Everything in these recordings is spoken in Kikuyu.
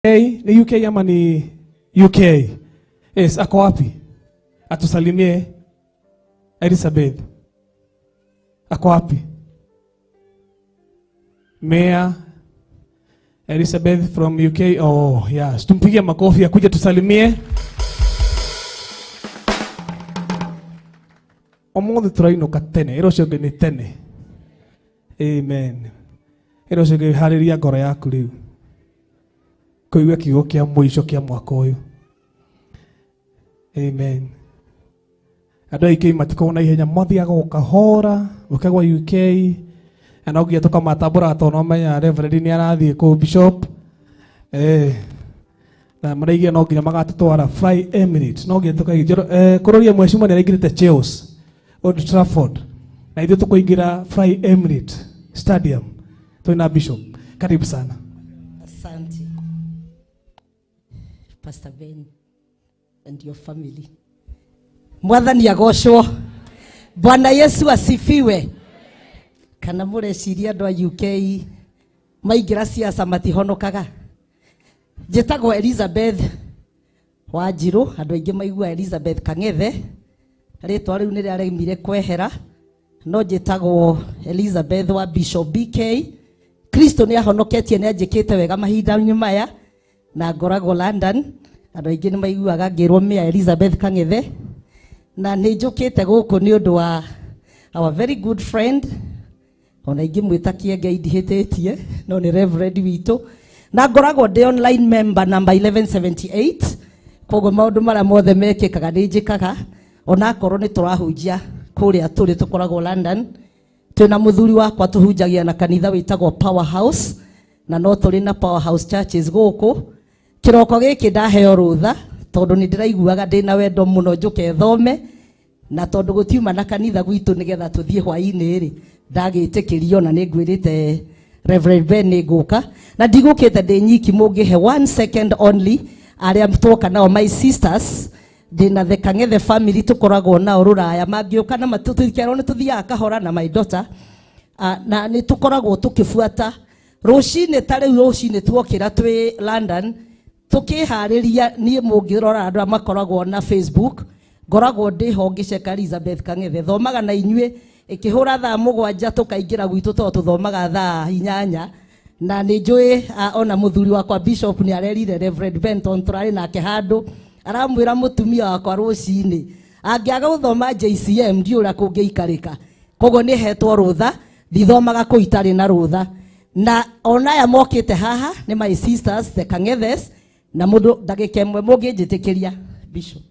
Ni UK ama ni UK? Yes, ako wapi? Atusalimie. Elizabeth. Ako wapi? Mayor Elizabeth from UK. Oh, yes. Tumpigie makofi akuje tusalimie. Omuthi tũrainũka tene, ĩra ũcio ũngĩ nĩ tene. Amen. Ĩra ũcio ũngĩ harĩria ngoro yaku rĩu kũigua kiugo kĩa mũico kĩa mwaka ũyũ. Amen. Andũ a UK matikoragwo na ihenya, mathiaga o kahora ũke gwa UK, na no nginya tũkamatambũra tondũ no menya Reverend nĩ arathiĩ kũu Bishop. Na maraigĩa no nginya magatũtwara Fly Emirates, no nginya tũkaingĩra kũrũria mheshimiwa nĩ araingĩrĩte Chelsea Old Trafford, na ithuĩ tũkũingĩra Fly Emirates Stadium twĩna Bishop. Karibu sana. Asante, Pastor Ben and your family. Mwathani agocwo. Bwana Yesu asifiwe. Kana mũreciria andũ a UK maingĩra siasa matihonokaga? Njĩtagwo Elizabeth Wanjirũ, andũ aingĩ maigua Elizabeth Kang'ethe, rĩtwa rĩu nĩ rĩaremire kwehera, no njĩtagwo Elizabeth wa Bishop BK. Kristo nĩ ahonoketie, nĩ anjĩkĩte wega mahinda-inĩ maya, na ngoragwo London. Andũ aingĩ nĩ maiguaga ngĩrwo Mayor Elizabeth Kang'ethe, na nĩ njũkĩte gũkũ nĩ ũndũ wa our very good friend, ona ingĩmwĩta Kĩengei ndihĩtĩtie, no nĩ Reverend witũ, na ngoragwo ndĩ online member number 1178. Koguo maũndũ marĩa mothe mekĩkaga nĩ njĩkaga, onakorwo nĩ tũrahunjia kũrĩa tũrĩ, tũkoragwo London twĩna mũthuri wakwa, tũhunjagia na kanitha wĩtagwo Powerhouse, na no tũrĩ na Powerhouse churches gũkũ. Kĩroko gĩkĩ ndaheo rũtha tondũ nĩ ndĩraiguaga ndĩna wendo mũno njũke thome, na tondũ gũtiuma na kanitha gwitũ nĩgetha tũthiĩ hwaĩ-inĩ rĩ, ndagĩtĩkĩrio, na nĩ ngwĩrĩte Reverend Ben nĩ ngũka, na ndigũkĩte ndĩ nyiki. Mũngĩhe one second only, arĩa twoka nao, my sisters, ndĩna the Kang'ethe family, tũkoragwo nao rũraya, mangĩũka na matũkerwo nĩ tũthiaga kahora na my daughter, na nĩ tũkoragwo tũkĩbuata rũcinĩ. Ta rĩu rũcinĩ tuokĩra twĩ London tũkĩharĩria, niĩ mũngĩrora andũ arĩa makoragwo na Facebook, ngoragwo ndĩho ngĩceka Elizabeth Kang'ethe, thomaga na inyuĩ. Ĩkĩhũra thaa 7 tũkaingĩra gwitũ tondũ tũthomaga thaa 8. Na nĩ njũĩ ona mũthuri wakwa Bishop nĩ arerire Reverend Benton, tũrarĩ nake handũ, aramwĩra mũtumia wakwa rũcinĩ angĩaga gũthoma JCM ndiũ ũrĩa kũngĩikarĩka. Koguo nĩ hetwo rũtha, ndithomaga kũu itarĩ na rũtha. Na ona aya mokĩte haha nĩ my sisters, the Kang'ethes. Na mũndũ ndagĩka ĩmwe mũngĩnjĩtĩkĩria, Bishop,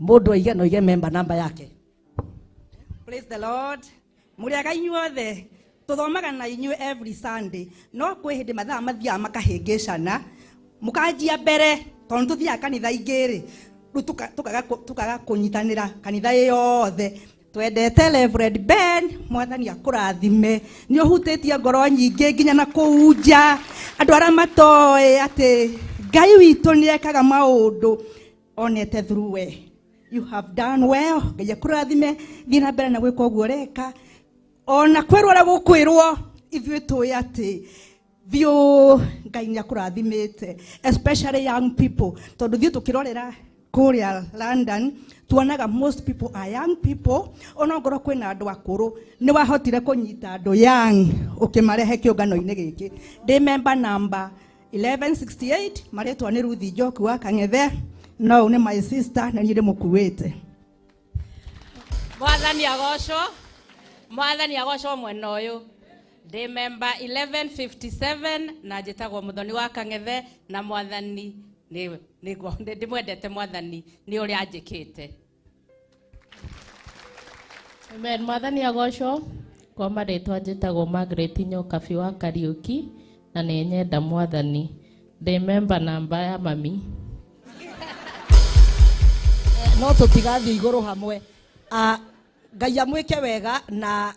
mũndũ aige no aige member namba yake. Praise the Lord. Mũrĩaga inyuothe, tũthomaga na inyuĩ every Sunday. No kwĩ hĩndĩ mathaa mathiaga makahĩngĩcana. Mũkanjia mbere tondũ tũthiaga kanitha ingĩ rĩ, rĩu tũkaga kũnyitanĩra kanitha ĩ yothe. Twendete Reverend Ben, Mwathani akũrathime. Nĩ ũhutĩtie ngoro nyingĩ nginya na kũu nja. Andũ arĩa matoĩ atĩ Ngai witũ nĩ ekaga maũndũ onete through we. You have done well. Ngai akũrathime, thiĩ na mbere na gwĩka ũguo ũreka. Ona kwĩrwo ũrĩa gũkwĩrwo, ithuĩ tũĩ atĩ biũ Ngai nĩ akũrathimĩte, especially young people. Tondũ thiĩ tũkĩrorera kũrĩa London, tuonaga most people are young people. Ona ongorwo kwĩna andũ akũrũ, nĩ wahotire kũnyita andũ young ũkĩmarehe kĩũngano-inĩ gĩkĩ. Ndĩ member number 1168, marĩtwa nĩ Ruth Njoku wa Kang'ethe, no nĩ my sister na niĩ ndĩmũkuĩte. Mwathani agocwo, Mwathani agocwo. Mwena ũyũ ndĩ member 1157 na njĩtagwo Mũthoni wa Kang'ethe, na Mwathani nĩ ndĩmwendete, Mwathani nĩ ũrĩa anjĩkĩte. Amen. Mwathani agocwo. Kwa marĩtwa njĩtagwo Margaret Nyokabi wa Kariũki, na nĩ nyenda Mwathani. Ndĩ member namba ya mami. No tũtigathiĩ igũrũ hamwe. Ngai amwĩke wega. Na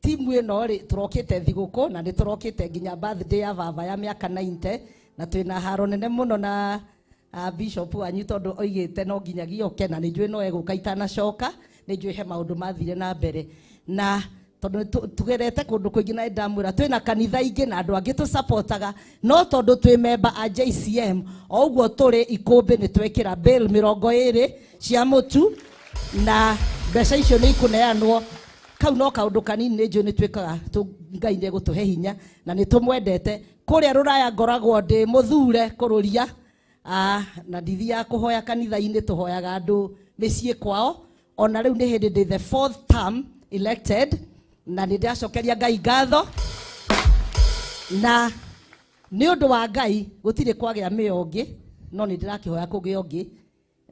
timu ĩno rĩ, tũrokĩte thigũkũ na nĩ tũrokĩte nginya birthday ya baba ya mĩaka 90, na twĩna haro nene mũno na bishop wanyu tondũ oigĩte no nginya gĩoke, na nĩ njũĩ no egũka itanacoka. Nĩ njũĩ he maũndũ mathire na mbere na Tondũ nĩ tũgerete kũndũ kũingĩ na ndamwĩra twĩna kanitha ingĩ na andũ angĩ tũsapotaga, no tondũ twĩ memba a JCM, o ũguo tũrĩ ikũmbĩ nĩ twekĩra bill 20 cia mũtu, na mbeca icio nĩ ikũneanwo. Kau no kaũndũ kanini nĩ njũĩ nĩ twĩkaga. Ngai nĩ egũtũhe hinya na nĩ tũmwendete. Kũrĩa rũraya ngoragwo ndĩ mũthure kũrũria. Ah, na ndithiaga kũhoya kanitha-inĩ, tũhoyaga andũ mĩciĩ kwao. Ona rĩu nĩ hĩndĩ ndĩ the fourth term elected, na nĩ ndĩracokeria Ngai ngatho, na nĩ ũndũ wa Ngai gũtirĩ kwagĩa mĩo ũngĩ, no nĩ ndĩrakĩhoya kũgĩa ũngĩ.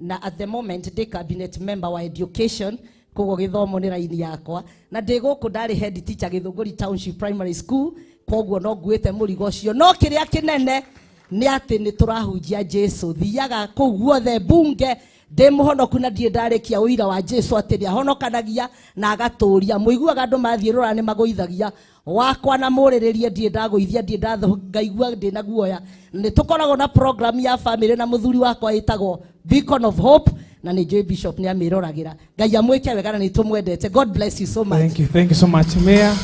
Na at the moment ndĩ cabinet member wa education, koguo gĩthomo nĩ raini yakwa, na ndĩ gũkũ ndarĩ head teacher Gĩthũngũri Township Primary School, koguo no nguĩte mũrigo ũcio. No kĩrĩa kĩnene nĩ atĩ nĩ tũrahunjia Jesu. Thiaga kũu guothe mbunge ndĩ mũhonoku, na ndirĩ ndarĩkia ũira wa Jesu atĩ nĩ ahonokanagia na agatũria. Mũiguaga andũ mathiĩ rũra nĩ magũithagia wakwa na mũrĩrĩrie, ndirĩ ndagũithia, ndirĩ ngaigua ndĩ na guoya. Nĩ tũkoragwo na program ya family na mũthuri wakwa ĩtagwo Beacon of Hope, na nĩ njũĩ bishop nĩ amĩroragĩra. Ngai amwĩke wega, na nĩ tũmwendete. God bless you so much. Thank you, thank you so much, Mayor.